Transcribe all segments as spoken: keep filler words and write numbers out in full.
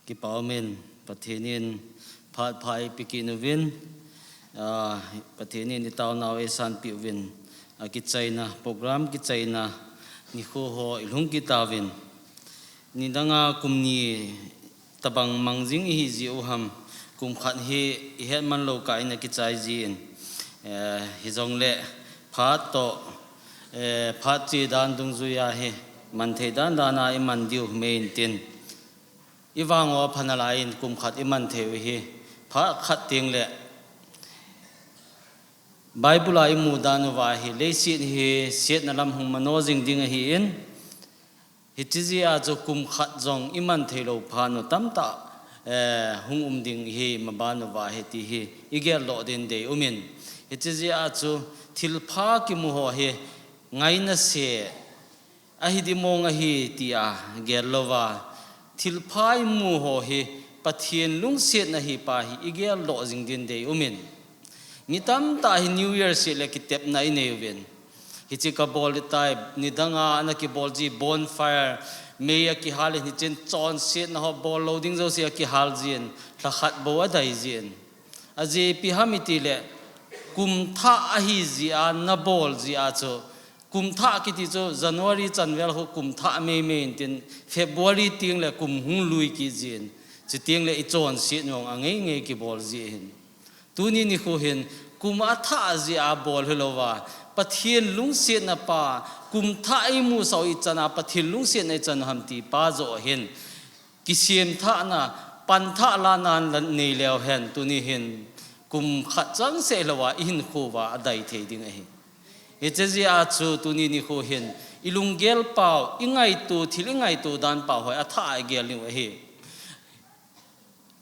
Kipa umin, Pathen in phat pha eipeh kit uvin, ah, Pathen in itaonau eisanpeh uvin, akichaina, program kichaina nikho ho ilhung kit tauvin. Nidanga kum ni tabang mang jing ihi jiu ham, kum khat hi ihet man lou kah in akichai jin, eh, hijongle phat toh, eh, phat che dan dungjuiya hi man thei dan dan a iman diu mei intin. Ivang uva pha nalai in kum khat iman thei u hi, phat khat teng le Bible a imu dan uva hi, leiset hi setna lam hung mano jing ding ahin, hiche jeh a chu kum khat jong iman thei lou phat u tamtah, eh, hung um ding hi maban uva hi ti hi igel doh din dei umin. Hiche jeh a chu thilpha kimu ho hi ngaina se ahi di mong ahi tia gel louva, thilpha imu ho hi Pathen lungsetna hi pa hi igel doh jing din dei umin. Mi tamtah hi New Year seh le kitepna inei uvin. Hiche kabol ding tai, nidanga ana kibol ji bonfire, mei akihal in hichun chonsetna ho bol lou ding jouse akihal jin, lha khat bou adai jin. Ajeh ipi ham iti le, kum thah ahi jeh a nabol jeh a chu, kum thah kiti chu January chanvel khu kum thah mei mei intin, February teng le kum hung lui kit jin, chuteng le ichonset jong angei ngei kibol ji ahin. Tuni nikho hin kum athah jeh a bol hilouva, Pathen lungsetna pa, kum thah imusah u ichan a Pathen lungsetna ichan u ham ti pa joh hin, kisem thahna, pan thah lana nei leu hen, tuni hin kum khat chang seh louva ihinkho uva adai thei ding ahi. Hiche jeh a chu tuni nikho hin ilunggel pau, ingaito, thil ingaito dan pau hoi athah a igel diu ahi.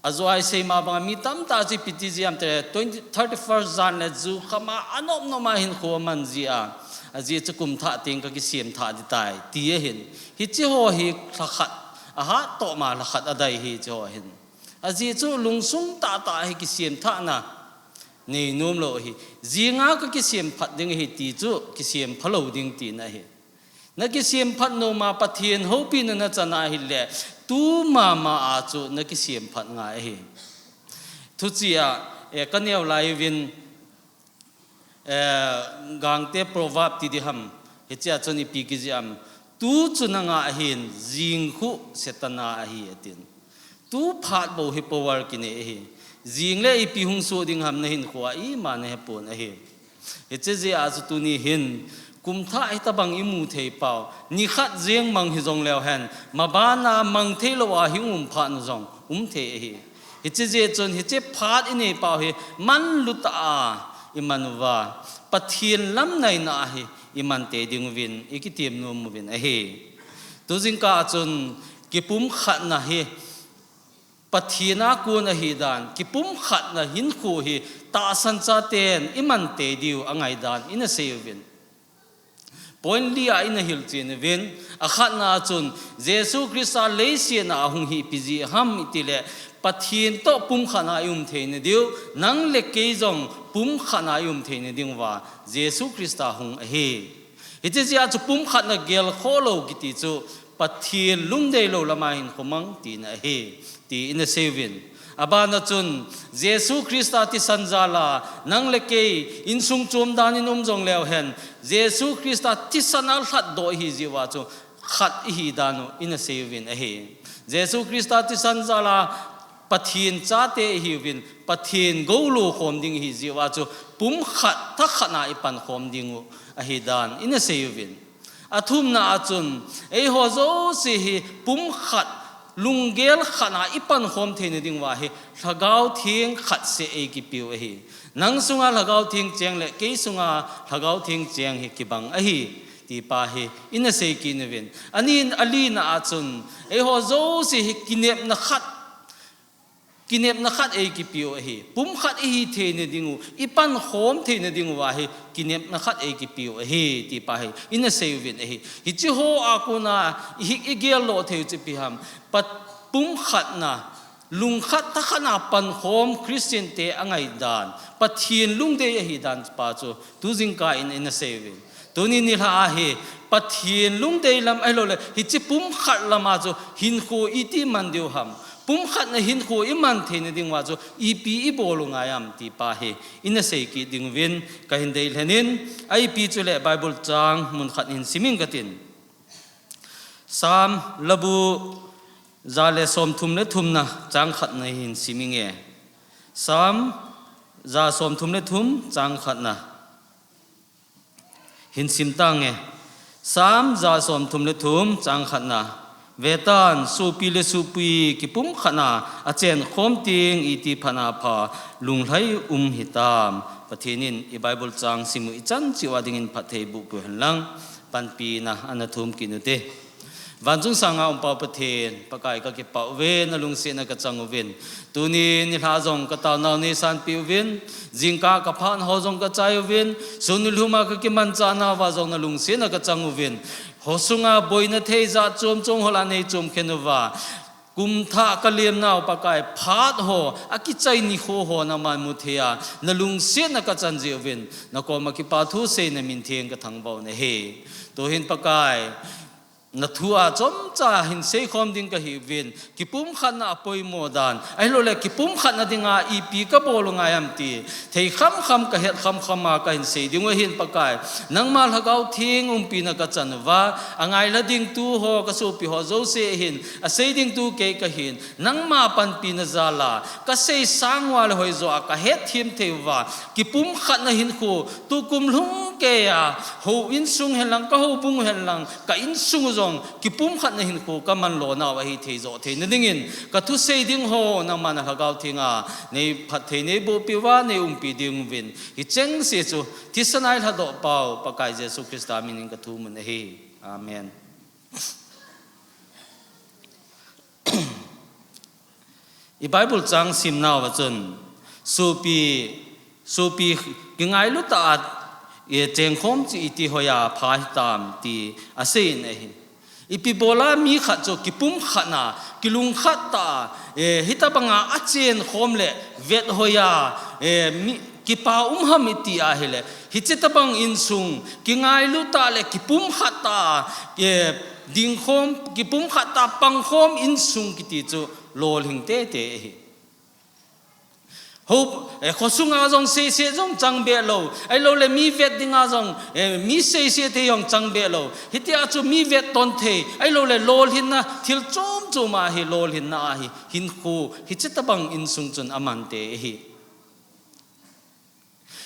Ajoa isei ma banga mi tamtah chu ipi ti jeh ham itile, twenty, thirty-first jan le ju kham a anop nop a hinkho aman jeh a, ajeh chu kum thah teng kakisem thah ding tai ti ahin. Hiche ho hi lha khat, ahat toh ma lha khat adai hi hiche ho hin. Ajeh chu lungsung tahtah hi kisem thahna nei nom lou ahi. Jinga kakisem phat ding ahi ti chu kisem pha lou ding tina ahi. Nakisem phat nom a Pathen houpina nachan ahile, tu mama a chu nakisem phat ngai ahi. Thuchih a, eh, kaneo lai uvin, eh, Gangte proverb ti ding ham, hichea chun ipi kijih ham, tu chu nanga ahin, jing khu Satan a ahi atin. Tu phat bou hi power kinei ahi. Jing le ipi hung soh ding ham nahinkho a ima nahepon ahi. Hiche jeh a chu tuni hin, kum thah hitobang imu thei pau, nikhat jeng mang hijong leu hen, mabana mang thei lou a hung um phat u jong um thei ahi. Hiche jeh chun hiche phat inei pau hi manlu tah a iman uva, Pathen lam naina a hi iman tei ding uvin ikitem nom uvin ahi. Tu jingkah a chun kipumkhatna hi Pathen a kon ahi dan, kipumkhatna hinkho hi tahsan chaten iman tei diu angai dan ina sei uvin. Point li a ina hilchen uvin, akhatna a chun, Jesu Christa leiset a ahung hi ipi jeh ham itile, Pathen toh pumkhat a i um theina diu, nang le kei jong pumkhat a i um theina diuva, Jesu Christa hung ahi. Hiche jeh a chu pumkhatna gelkhoh lou kiti chu Pathen lungdei lou lama hinkho mang tina ahi, ti ina sei uvin. Abana chun Jesu Christa thisan jal a nang le kei insung chom dan in um jong leu hen, Jesu Christa thisan a lhatdoh ihi jeh uva chu khat ihi dan u ina sei uvin ahi. Jesu Christa thisan jal a Pathen chate ihiuvin, Pathen goulo khom ding ihi jeh uva chu pumkhat thakhat a i pankhom ding u ahi dan ina sei uvin. Athumna a chun, eiho jouse hi pumkhat, lunggel khat a i pankhom theina diuva hi Lhagao Theng khat seh eikipeu ahi. Nang sunga Lhagao Theng cheng le kei sunga Lhagao Theng cheng hi kibang ahi, ti pa hi ina sei kit uvin. Anin, alina a chun, eiho jouse hi kinepna khat, kinepna khat eikipeu ahi. Pumkhat ihi theina diu, i pankhom theina diuva hi kinepna khat eikipeu ahi, ti pa hi ina sei uvin ahi. Hiche ho a kona i hi i geldoh thei u chu ipi ham. Pat-, pumkhatna, lungkhat thakhat a pankhom Christian te angaidan, Pathen lungdei ahi dan pa chu tu jingkah in ina sei uvin. Tuni nilhah a hi Pathen lungdei lam ahilouleh hiche pumkhat lama chu hinkho iti man diu ham. Pumkhatna hinkho iman theina diuva chu ipi ibol u ngai ham ti pa hi ina sei kit diuvin kahin deilhen in, a ipi chuleh Bible chang mun khat hin sim inge katin. Psalm labu ja le som thum le thumna chang khatna hin sim inge. Psalm ja som thum le thum chang khatna. Hin sim tange. Psalm ja som thum le thum chang khatna. Vetan, sopi le sopi kipumkhatna achen khom teng iti phatna pha lunglhai um hitam. Pathen in i Bible chang simu ichan cheh uva dingin phattheiboh peh hen lang, panpina ana thum kit ute. Vanchung sanga um Pa Pathen, Pakai kakipah uve, nalungsetna kachang uvin. Tuni nilhah jong kataonau neisanpeh uvin, jingkah kaphat ho jong kachai uvin, sun nilhum a kakimanchah nauva jong nalungsetna kachang uvin. Khosunga boina thei jat chom chom hola neichom khen uva. Kumthah kalemnau Pakai phat ho, akichai nikho ho naman mu thei a, nalungsetna kachan jeh uvin, nakoma kipa thu seina min theng kathangvah u ahi. Tuhin Pakai, nathu a chomcha hin seikhom ding kahiuvin, kipumkhatna apoimo dan, ahilouleh kipumkhatna dinga ipi kabol u ngai ham ti thei khamkham, kahet khamkham a kahin sei diu ahin Pakai. Nangma Lhagao Theng umpina kachan uva, angailha ding tu ho kasopi ho jouse hin, asei ding tu kei kahin, nangma panpina jal a, kasei sang uva le hoijo a kahet them thei uva, kipumkhatna hinkho, tukum lhung keiya, hou insung hen lang, ka houbung hen lang, ka insung jong, kipumkhatna hinkho kaman lonau ahi thei jo theina dingin, kathusei ding ho, nangma Lhagao Theng a, neiphatthei neiboh peh uva, neiumpi diuvin. Hicheng se chu, thisan a eilhadoh pau, Pakai Jesu Christa minin kathum un ahi. Amen. I Bible chang simnau a chun, sopi, sopi kingailu tah a, i chengkhom chu iti hoiya pha hitam ti asei in ahi. Ipi bola mi khat chu kipumkhatna, kilungkhat tah a, e, hitabanga achenkhom le vet hoiya, e, mi, kipa um ham iti ahile, hiche tabang insung, kingailu tah le kipumkhat tah, e, dingkhom, kipumkhat tah pangkhom insung kiti chu lolhing tete ahi. Ho, e, khosunga jong seise jong chang be lou, ahilouleh mi vet dinga jong, e, mi seise te jong chang be lou. Hitia chu mi vet ton thei, ahilouleh lolhinna thil chom chom ahi, lolhinna ahi, hinkho, hiche tabang insung chun aman te ahi.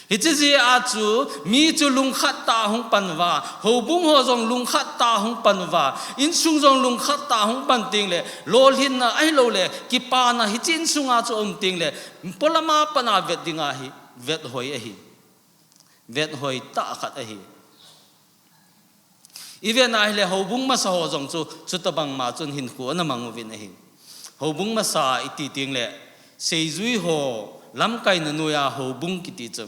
Hiche jeh a chu, mi chu lungkhat tah a hung pan uva, houbung ho jong lungkhat tah a hung pan uva, insung jong lungkhat tah a hung pan teng le, lolhinna ahilouleh, kipana hiche insung a chu um teng le, polama pana vet dinga hi, vet hoi ahi. Vet hoi tah khat ahi. I vet na ahile houbung masa ho jong chu, chutabang ma chun hinkho ana mang uvin ahi. Houbung masa iti teng le, seijui ho, lamkaina noiya houbung kiti chu.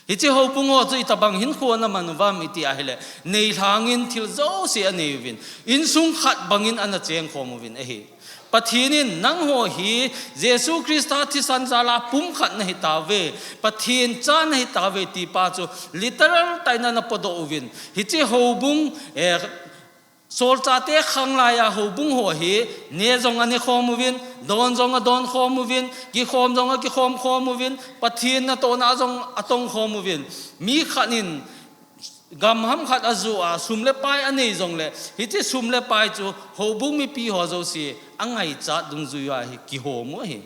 Hiche houbung ho chu itabang hinkho ana man uvam iti ahile, neilhangin thil jouse anei uvin, insung khat bangin ana chengkhom uvin ahi. Pathen in nangho hi Jesu Christa thisan jal a pumkhat nahi tauve, Pathen cha nahi tauve ti pa chu literal tah in ana podoh uvin. Hiche houbung, eh, solchate khang laiya houbung ho hi ne jong ane khom uvin, don jong adon khom uvin, kikhom jong akikhom khom uvin, Pathen natohna jong atong khom uvin. Mi khat in gam ham khat ajoh a, sum le pai anei jongle, hiche sum le pai chu houbung mipi ho jouse angaichat dungjui uva hi kihom u ahi.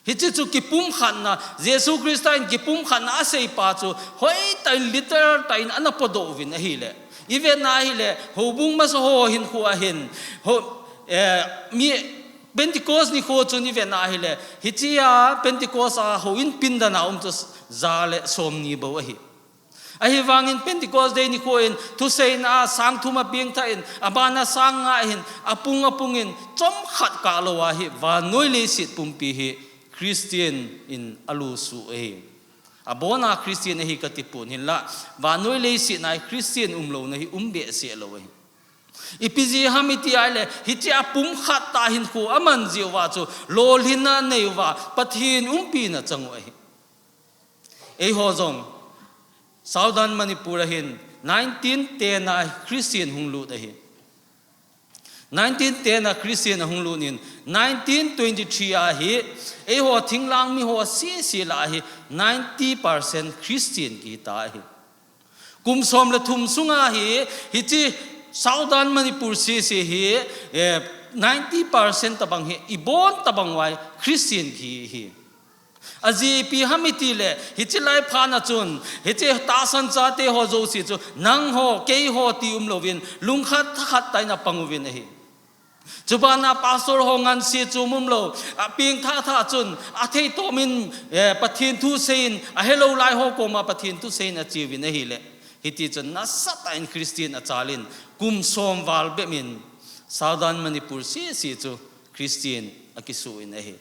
Hiche chu kipumkhatna, Jesu Christa in kipumkhatna asei pa chu hoitah in literal tah in ana podoh uvin ahile. I vet na ahile, houbung masa ho hinkho a hin, ho, eh, mi Pentecost nikho chun i vet na ahile, hichea Pentecost a houin pindan a um chu ja le somni bou ahi. Ahivangin Pentecost Day nikho in thuseina a sang thum apengthah in, abana sang nga ahin, apung apung in, chomkhat kah lou ahi, vannoi leiset pumpi hi Christian in alusuh ahi. Abona Christian ahi kati pon hinlah, vannoi leiset na hi Christian umlouna hi um behseh lou ahi. Ipi jeh ham iti ahile, hiche a pumkhat tah hinkho aman jeh uva chu, lolhinna anei uva, Pathen umpina chang u ahi. Eiho jong, Southern Manipur a hin nineteen ten a Christian hung lut ahi. Nineteen ten a Christian ahung lut in, nineteen twenty-three a hi, eiho thinglang mi ho sese lah a hi, ninety percent Christian kihita ahi. Kum som le thum sunga hi, hiche Southern Manipur sese hi, eh, ninety percent tabang hi, ibon tabang uva Christian kihi hi. Ajeh ipi ham itile, hiche lai phat a chun, hiche tahsan chate ho jouse chu, nangho, keiho ti umlouvin, lungkhat thakhat tah in apang uvin ahi. Chubana pastor ho ngansi chu umlou, apeng thah thah chun, athei tomin, eh, Pathen thu seiyin, ahelou lai ho koma Pathen thu seiyin acheuvin ahile. Hiti chun nasatah in Christian achalin, kum som val bep in, Southern Manipur sese chu Christian akisuh in ahi.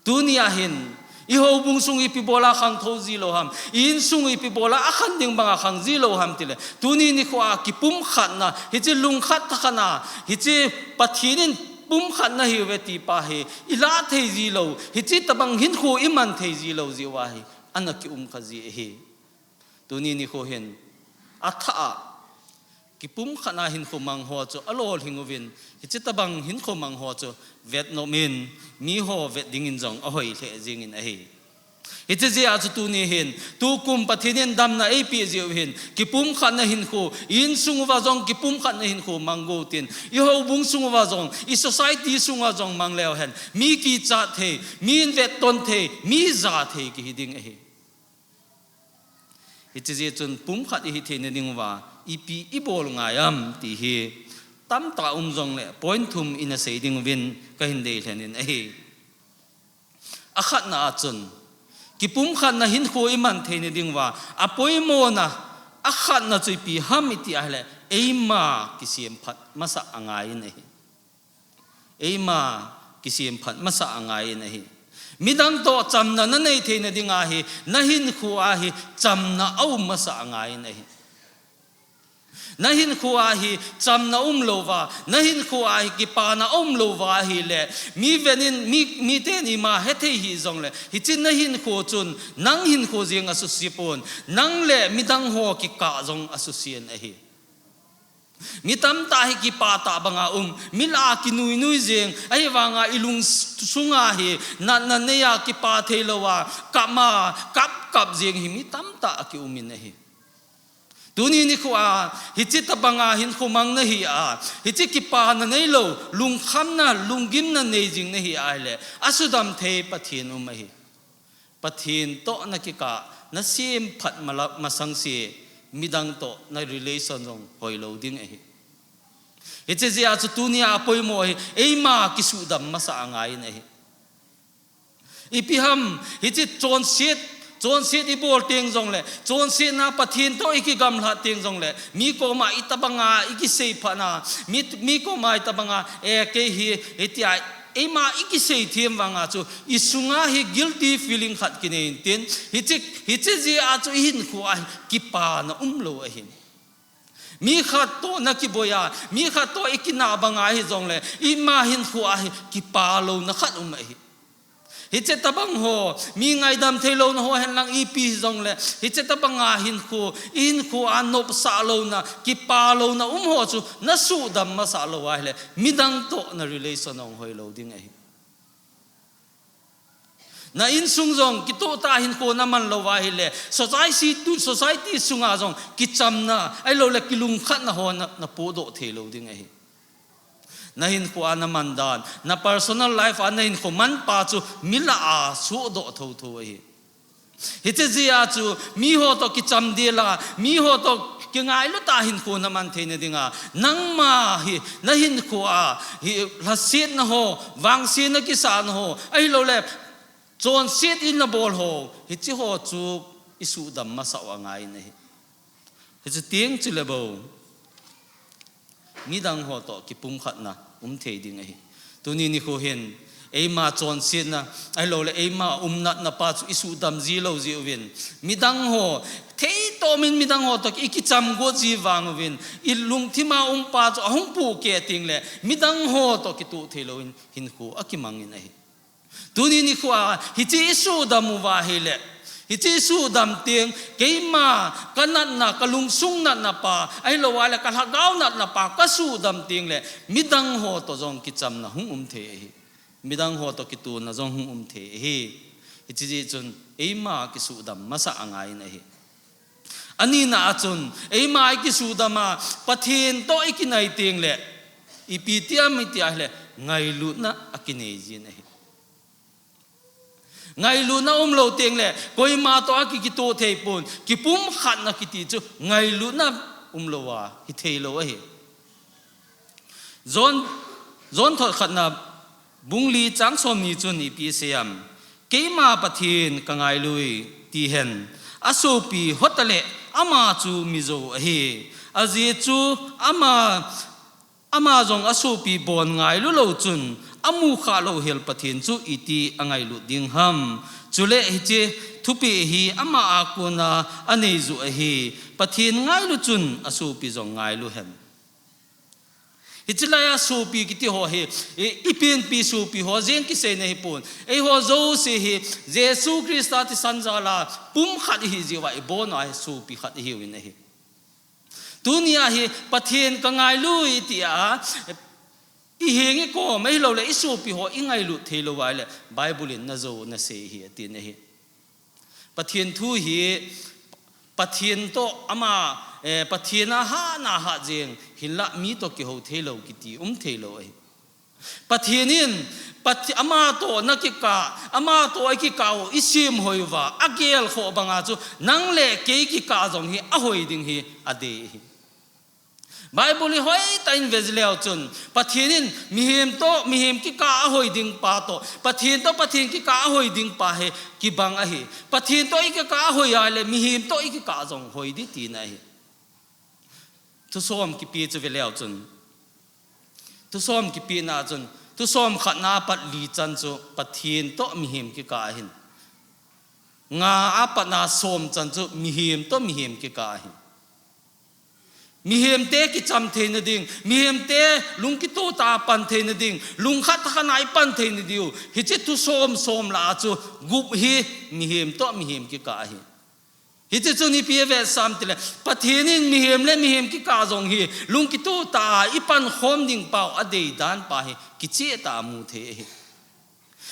Tuni a hin, i houbung sung ipi bola khangthou jilou ham, i insung ipi bola akhan ding banga khang jilou ham tile. Tuni nikho a kipumkhatna, hiche lungkhat thakhat na, hiche Pathen in pumkhatna ahiuve ti pa hi, i lah thei jilou, hiche tabang hinkho i man thei jilou jeh uva hi, ana kium kha ji ahi. Tuni nikho hin, athah a, kipumkhatna hinkho mang ho chu alolhing uvin, hiche tabang hinkho mang ho chu vetnom in, miho vet dingin jong ahoi lheh jingin ahi. Hiche jeh a chu tuni hin, tukum Pathen in damna eipeh jeh u hin, kipumkhatna hinkho, i insung uva jong kipumkhatna hinkho mang utin, i houbung sung uva jong, i society sunga jong mang leu hen, mi kichat thei, mi vetton thei, mi ja thei kihi ding ahi. Hiche jeh chun pumkhat ihi theina ding uva, ipi i bol ngai am ti hi, tamtah um jongle point thum ina sei ding uvin kahin deilhen in ahi. Akhatna a chun, kipumkhatna hinkho i man theina ding uva, apoimona, akhatna chu ipi ham iti ahile, eima kisemphat masah angai in ahi. Eima kisemphat masah angai in ahi. Midang toh chamna nanei theina dinga hi, nahinkho a hi chamna aum masah angai in ahi. Nahinkho a hi chamna umlouva, nahinkho a hi kipana umlouva ahile, mi venin, mi, miten ima hethei hih jongle, hiche nahinkho chun, nang hinkho jeng asusia pon, nang le midang ho kikah jong asusia in ahi. Mi tamtah hi kipah tah banga um, mi lah a kinuinui jeng, ahivanga i lungsunga hi, natna neiya kipah theilouva, kap ma, kap kap jeng hi mi tamtah akium in ahi. Tuni nikho a, hiche tabanga hinkho mang nahi a, hiche kipana neilou, lungkhamna, lunggimna nei jing nahi ahile, asudam thei Pathen um ahi. Pathen toh nakikah, nasemphat mala-, masang se, midang toh na relation jong hoilou ding ahi. Hiche jeh a chu tunia apoimo hi, eima kisuhdam masah angai in ahi. Ipi ham, hiche chonset, chonset ibol teng jongle, chonsetna Pathen toh ikigamlhat teng jongle, mi koma itobanga ikiseiphatna, mi, mi koma itobanga, eh, kei hi, hitia, eima ikiseithem vanga chu, isunga hi guilty feeling khat kinei intin, hiche, hiche jeh a chu ihinkho a hi kipana umlou ahi. Mi khat toh nakiboi a, mi khat toh ikinah banga hijongle, ima hinkho a hi kipalouna khat um ahi. Hiche tobang ho, mi ngaidam theilouna ho henlang ipi hijongle, hiche tobanga hinkho, ihinkho a nopsah louna, kipalouna um ho chu nasuhdam masah lou ahile, midang toh na relation ahung hoilou ding ahi. Na insung jong kitoh tah hinkho naman louva ahile, society tu, society sunga jong kichamna, ahiloule kilungkhatna ho na, napohdoh theilou ding ahi. Nahinkho a naman dan, na personal life a nahinkho manpa chu mi lah a sohdoh thouthou ahi. Hiche jeh a chu miho toh kichamdel a, miho toh kingailut a hinkho naman theina dinga, nangma hi, nahinkho a, hi lhasetna ho, vangsetna kisahna ho, ahiloule, chonset in nabol ho, hiche ho chu isuhdam masah u angai in ahi. Hiche teng chule bou, midang ho toh kipumkhatna um thei ding ahi. Tuni nikho hin, eima chonsetna, ahiloule eima umnatna pa chu isuhdam jilou jeh uvin, midang ho, theitomin midang ho toh ikicham got ji vang uvin, ilungthima umpa chu ahung pohkeh tengle, midang ho toh kitoh theilouvin hinkho akimang in ahi. Tuni nikho a, hiche isuhdam uva ahile, Hiche suhdam teng, keima, ka natna, ka lungsung natna pa, ahilou ahile ka lhagao natna pa, ka suhdam teng le, midang ho toh jong kichamna hung um thei ahi. Midang ho toh kitona jong hung um thei ahi. Hiche jeh chun, eima kisuhdam masa angai in ahi. Anina a chun, eima i kisuhdam a, Pathen toh i kinai teng le, ipi ti ham iti ahile, ngailutna akinei jin ahi. Ngailutna umlou teng le, koima toh a ki, kitoh thei pon, kipumkhatna kiti chu, ngailutna umlou a, hithei lou ahi. John, John thot khatna, bung li chang somni chun ipi asei ham. Keima Pathen ka ngailu e, ti hen. Asopi hotale, ama chu mijou ahi. Ajeh chu ama, ama jong asopi bon ngailu lou chun, amu khah louhel Pathen chu iti angailut ding ham. Chule hiche thupeh hi ama a kona anei ju ahi. Pathen ngailu chun asopi jong ngailu hen. Hiche lai a sopi kiti ho hi, i, i penpi sopi ho jeng kiseina hi pon. Eiho jouse hi, Jesu Christa thisan jal a, pumkhat ihi jeh uva, i bon a hi sopi khat ihiuvin ahi. Tunia hi, Pathen ka ngailu e iti a, i heng i kom, ahilou le, i sopi ho, i ngailut thei lou uva ahile, Bible in najou nasei ahi, atin ahi. Pathen thu hi, Pathen toh ama, eh, Pathen a hatna hat jeng, hinlah mi toh kihou thei lou kiti, um thei lou ahi. Pathen in, Pathe-, ama toh na kikah, ama toh i kikah u, i semhoi uva, agel khoh banga chu, nang le kei kikah jong hi, ahoi ding hi, adei ahi. Bible hi hoitah in ve ji leu chun, Pathen in mihem toh, mihem kikah a ahoi ding pa toh, Pathen toh, Pathen kikah a ahoi ding pa hi kibang ahi. Pathen toh i kikah a ahoi ahile, mihem toh i kikah jong hoi ding tina ahi. Thusom kipe chu ve leu chun, thusom kipena chun, thusom khatna a pat li chan chu Pathen toh mihem kikah ahin. Nga a patna som chan chu mihem toh mihem kikah ahi. Mihemte kicham theina ding, mihemte lungkitoh tah a pan theina ding, lungkhat thakhat a i pan theina diu. Hiche thusom som lah a chu gup hi mihem toh mihem kikah ahi. Hiche chun ipi avetsah ham tile, Pathen in mihem le mihem kikah jong hi, lungkitoh tah a i pankhom ding pau adei dan pa hi, kicheh tah a mu thei ahi.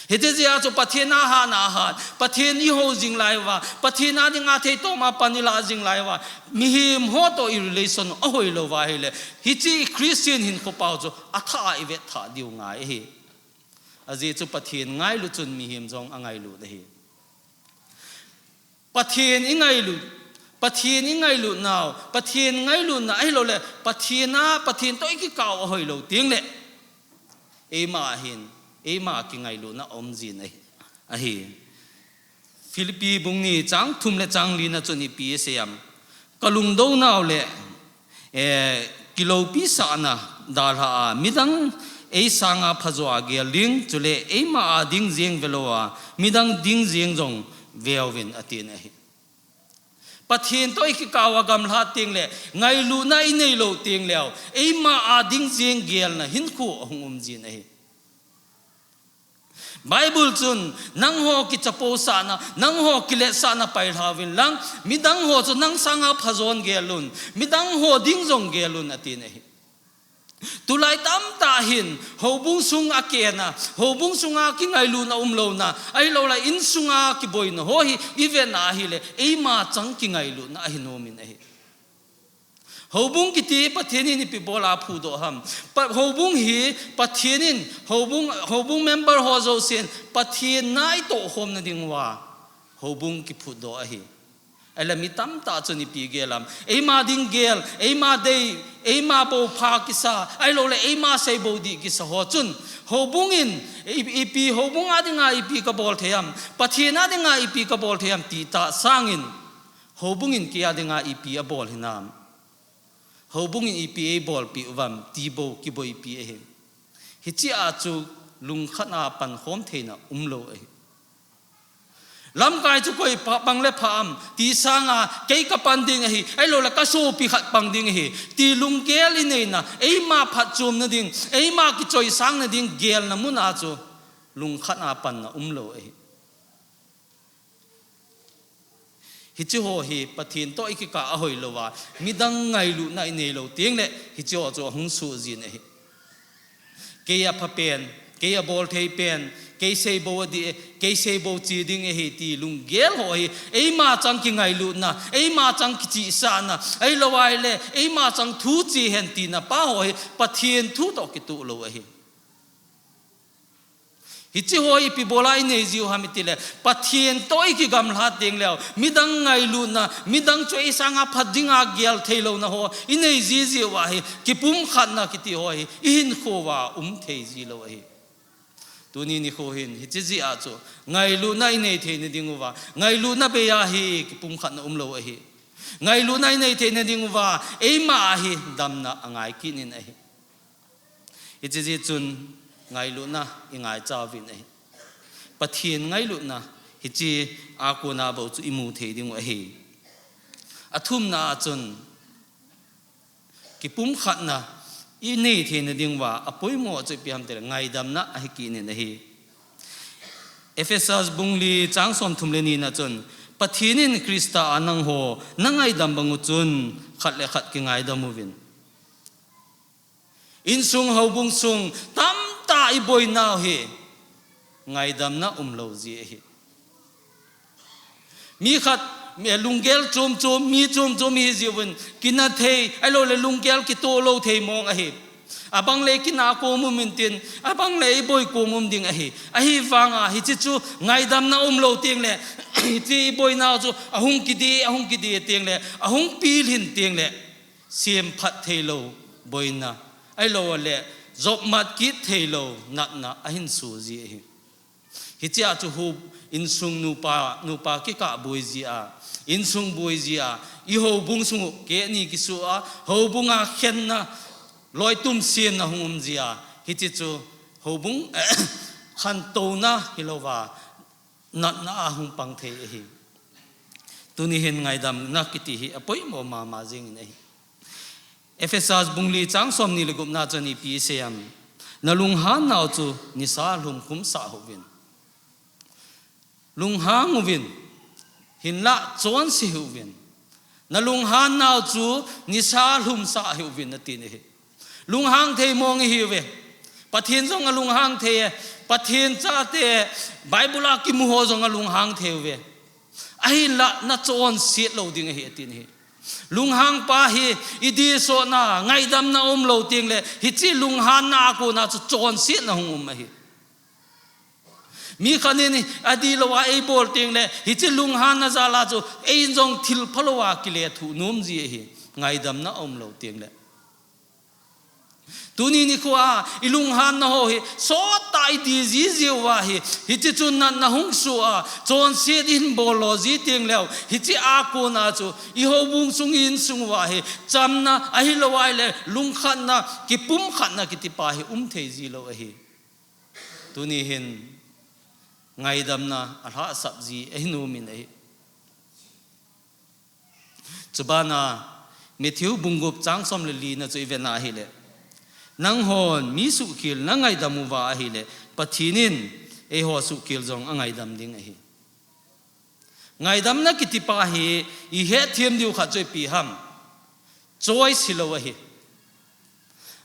Hiche jeh a chu Pathen a hatna hat, Pathen i hou jing lai uva, Pathen a dinga thei toma pan i lah jing lai uva, mihem ho toh i relation ahoi lou uva ahile, hiche Christian hinkho pau chu athah a i vet thah diu ngai ahi. Ajeh chu Pathen ngailu chun mihem jong angailut ahi. Pathen i ngailut, Pathen i ngailut nau, Pathen ngailutna ahilou le, Pathen a, Pathen toh i kikah u ahoi lou teng le, eima ahin, eima kingailutna aum jin ahi, ahi. Philippi bung ni chang thum le chang li na chun ipi asei ham. Ka lungdou nau le, eh, kiloupi sahna dalha a, midang ei sanga phajo a gel ding, chule eima a ding jeng velou a, midang ding jeng jong veuvin atin ahi. Pathen toh i kikah u agamlhat teng le, ngailutna i neilou teng leu, eima a ding jeng gelna hinkho ahung um jin ahi. Bible chun, nangho kichapo sahna, nangho kiletsahna pailhauvin lang, midang ho chu nang sanga phajon gel un, midang ho ding jong gel un atin ahi. Tulai tamtah hin, houbung sung a kena, houbung sunga kingailutna umlouna, ahilou le insunga kiboina ho hi, i vetna ahile, eima chang kingailutna ahi nomin ahi. Houbung kiti Pathen in ipi bol a phudoh ham. Pa-, houbung hi Pathen in, houbung, houbung member ho jousen Pathen na i tohkhomna ding uva houbung kiphutdoh ahi. Ahile mi tamtah chun ipi gel ham. Eima ding gel, eima dei, eima bou pha kisa, ahilou le eima sei bou dih kisa ho chun. Houbung in, i-, ipi houbung a dinga ipi kabol thei ham. Pathen a dinga ipi kabol thei ham ti tah sangin. Houbung in kei a dinga ipi abol hinam. Houbung in ipi eibolpeh uvam, ti bou kiboipi ahi. Hiche a chu lungkhat a pankhom theina umlou ahi. Lamkai chu koi pa-, pang le pha am, ti sanga, kei kapan ding ahi, ahilou le kasopi khat pang ding ahi, ti lunggel i neina, eima phatchomna ding, eima kichoisangna ding, gelna mun a chu lungkhat a panna umlou ahi. Hiche ho hi Pathen toh ikikah a hoilou a, midang ngailutna inei lou teng le, hiche ho chu ahung soh jin ahi. Kei apha pen, kei abol thei pen, kei sei bou adih e, kei sei bou che ding ahi ti lunggel ho hi, eima chang kingailutna, eima chang kichihsahna, ahilou ahile, eima chang thu che hen tina pa ho hi, Pathen thu toh kitoh lou ahi. Hiche ho ipi bol a inei jiu ham itile, Pathen toh ikigamla teng leu, midang ngailutna, midang chu eisanga phat dinga gel theilouna ho inei ji jiu ahi, kipumkhatna kiti ho hi, ihinkho uva um thei ji lou ahi. Tuni nikho hin, hiche jeh a chu, ngailutna inei theina diuva, ngailutna bei a hi, kipumkhatna umlou ahi. Ngailutna inei theina diuva, eima a hi, damna angai kit in ahi. Hiche jeh chun ngailutna ingaicha uvin ahi. Pathen ngailutna hiche a kona bou chu imu thei diu ahi. Athumna a chun kipumkhatna inei theina diuva apoimo chu ipi ham itile ngaidamna ahi kit in ahi. Ephesus bung li chang somthum le ni na chun, Pathen in Christa a nangho nangaidam bang u chun khat le khat kingaidam uvin. Insung houbung sung tamtah iboinau hi ngaidamna umlou ji ahi. Mi khat, mi lunggel chom chom, mi chom chom ihi jiuvin, kina thei, ahilou le lunggel kitoh lou thei mong ahi. Abang le kina kom um intin, abang le iboi kom um ding ahi. Ahivanga hiche chu ngaidamna umlou teng le, hiche iboinau chu ahung kidih, ahung kidih teng le, ahung pilhin teng le, semphat theilou boina, ahilou le, jopmat kit theilou natna ahin soh ji ahi. Hiche a chu hu insung nupa, nupa kikah boi ji a, insung boi ji a, ihoubung sung u kehni kisu a, houbung a khenna, loitum semna hung um ji a, hiche chu houbung khantouna hilouva, natna a hung pang thei ahi. Tuni hin ngaidamna kiti hi apoimo mama jing in ahi. Ephesus bung li chang somni le gupna chun ipi asei em. Nalunghan nau chu nisa lhum khum sah uvin. Lunghang uvin. Hinlah chonse hih uvin. Nalunghan nau chu nisa lhum sah hih uvin ati ahi. Lunghang thei mong ihiuve. Pathen jong alunghang thei e. Pathen chate Bible a kimu ho jong alunghang thei uve. Ahinlah nachonset lou ding ahi ati ahi. Lunghang pa hi idih sona ngaidamna umlou teng le hiche lunghanna a kona chu chonsetna hung um ahi. Mi khat in adih lou a eibol teng le, hiche lunghanna jal a chu ei jong thil phalou a kilethuh nom ji ahi, ngaidamna aumlou teng le. Tuni nikho a ilunghanna ho hi sot tah a idih jiji uva hi, hiche chu natna hung soh a, chonset ihin bol lou ji teng leu, hiche a kona chu ihoubung sung insung uva hi chamna ahilou ahile lungkhatna, kipumkhatna kiti pa hi um thei ji lou ahi. Tuni hin ngaidamna alhahsap ji ahi nom in ahi. Chubana Matthew bung gup chang som le li na chu iven ahile, nanghon mi suhkhel nangaidam uva ahile, Pathen in eiho suhkhel jong angaidam ding ahi. Ngaidamna kiti pa hi ihet them diu khat chu ipi ham. Choice hilou ahi.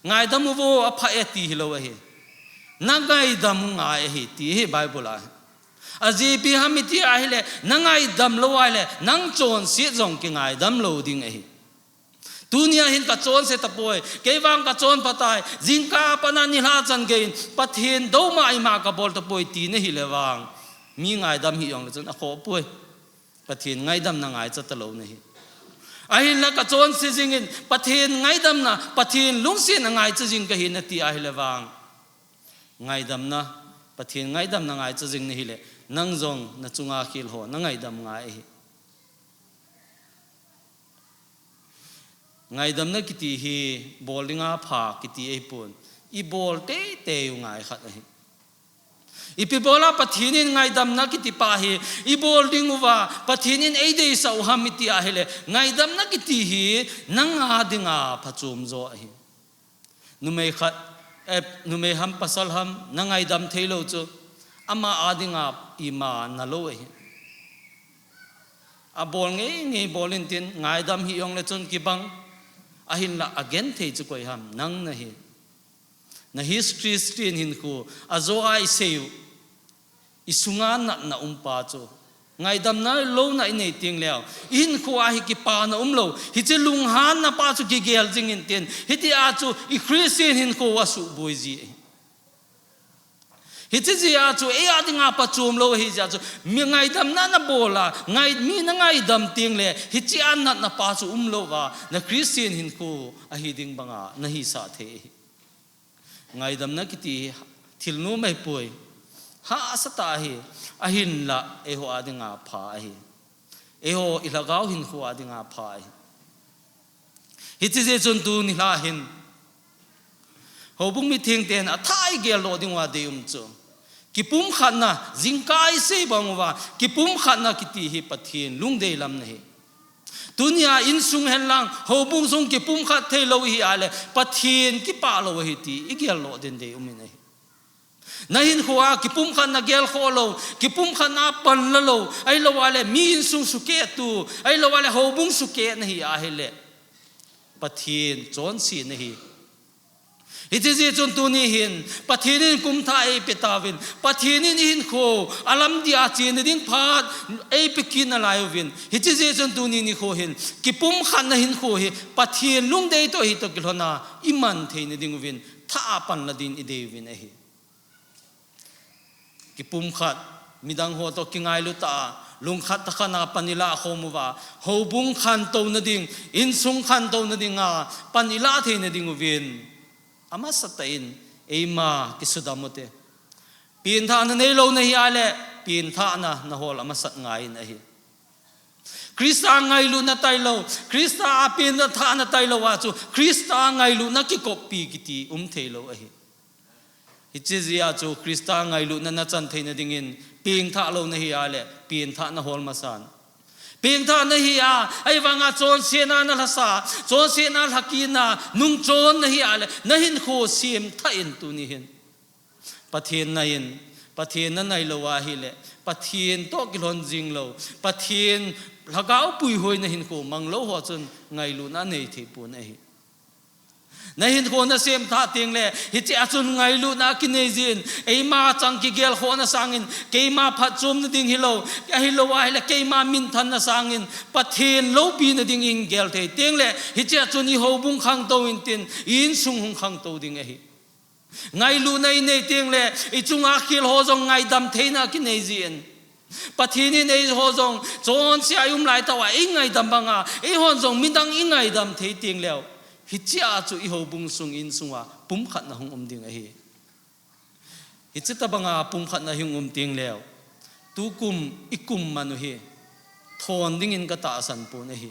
Ngaidam uvo, apha e ti hilou ahi. Nangaidam u ngai ahi ti ahi Bible a. Ajeh ipi ham iti ahile, nangaidam lou ahile, nang chonset jong kingaidam lou ding ahi. Tunia hin kachonse tapoi, kei vang kachon phatai, jingkah a pat a nilhah chan gei in, Pathen douma ima kabol tapoi ti nahile vang, mi ngaidam hih jongle chun akhoh poi. Pathen ngaidamna ngaicha talou nahi. Ahinla kachonse jing in, Pathen ngaidamna, Pathen lungsetna ngaicha jing kahi nati ahile vang, ngaidamna, Pathen ngaidamna ngaicha jing nahile, nang jong nachunga khel ho nangaidam ngai ahi. Ngaidamna kiti hi bol dinga pha kiti ahipon, ibol teitei u ngai khat ahi. Ipi bola Pathen in ngaidamna kiti pa hi ibol ding uva, Pathen in eideisah u ham iti ahile, ngaidamna kiti hi nanga dinga phachom jo ahi. Numei khat, eh, numei ham pasal ham nangaidam theilou chu, ama a dinga ima nalou ahi. Abol ngeingei bol intin, ngaidam hih jongle chun kibang. Ahinlah agenthei chu koi ham? Nang nahi. Na hi Christian hinkho, ajoa isei u. Isunga natna umpa chu, ngaidamna louna inei tengleu, ihinkhoa hi kipana umlou. Hiche lunghanna pa chu kigel jing intin, hitia chu i Christian hinkho asuhboi ji ahi. Hiche jeh a chu ei a dinga pachom lou ahi jeh a chu, mi ngaidamna nabol a, ngai, mi nangaidam tengle, hichea natna pa chu umlouva, na Christian hinkho ahi ding banga nahisah thei ahi. Ngaidamna kiti hi thil nom ahipoi. Hahsatah ahi, ahinlah eiho a dinga pha ahi. Eiho i lhagao hinkho a dinga pha ahi. Hiche jeh chun tuni lha hin, houbung mithengten athah a igeldoh dinguva deium chu, kipumkhatna, jingkah isei bang uva, kipumkhatna kiti hi Pathen lungdei lamna ahi. Tunia insung henlang, houbung sung kipumkhat theilou ihi a le, Pathen kipah lou ahi ti igeldoh den deium in ahi. Na hinkhoa kipumkhatna gelkhoh lou, kipumkhatna panla lou, ahilouva le mi insung sukeh tu, ahilouva le houbung sukeh nahi ahile, Pathen chonse nahi. Hiche jeh chun tuni hin, Pathen in kumthah eipe tauvin, Pathen in ihinkho alamdih a chena ding phat eipe kit nalai uvin. Hiche jeh chun tuni nikho hin, kipumkhatna hinkho hi Pathen lungdei toh hitoh kilhona iman theina ding uvin, thah a panla din idei uvin ahi. Kipumkhat, midang ho toh kingailu tah a, lungkhat tah khat a pan ilah khom uva, houbung khantouna ding, insung khantouna dinga pan ilah theina ding uvin, amasatah in eima kisudam ute. Penthahna neilou nahi a le, penthahna nahol amasat ngai in ahi. Christa ngailutna tailou, Christa a penthahna tailou a chu, Christa ngailutna kikoppi kiti um theilou ahi. Hiche jeh a chu Christa ngailutna nachan theina dingin, pengthah lou nahi a le, penthah nahol masan. Pengthah nahi a, ahivanga chonsetna nalhasa, chonsetna lhakitna, nungchon nahi a le, nahinkho semthah in tuni hin. Pathen nai in, Pathen nanai lou ahile, Pathen toh kilhon jing lou, Pathen lhagao puihoina hinkho mang lou ho chun ngailutna nei thei pon ahi. Nahinkho nasemthah tengle, hiche a chun ngailutna kinei jin, eima chang kigelkhohna sangin, keima phatchomna ding hilou, ahilou ahile keima minthanna sangin, Pathen loupina dingin gel thei tengle, hiche a chun i houbung khangtou intin, i insung hung khangtou ding ahi. Ngailutna inei tengle, i chunga khel ho jong ngaidam theina kinei jin. Pathen in eiho jong chonse a i um lai tah uva eingaidam banga, eihon jong midang ingaidam thei tengleu, hiche a chu i houbung sung insunga pumkhatna hung um ding ahi. Hiche tobanga pumkhatna hung um tengleu, tukum i kum man u hi thon dingin katahsan pon ahi.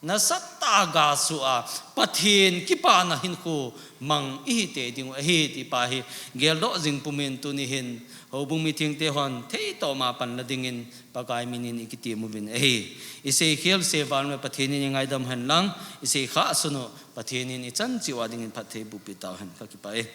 Nasatah a gasuh a, Pathen kipana hinkho mang ihi tei dingu ahi ti pa hi geldoh jing pumin tuni hin houbung mithengte hon theitoma panla dingin Pakai minin i kitem uvin ahi. I seikhel seival u Pathen in i ngaidam hen lang, i seikhah sun u Pathen in i chan cheh uva dingin phatthei bohpi tauhen, kakipah e.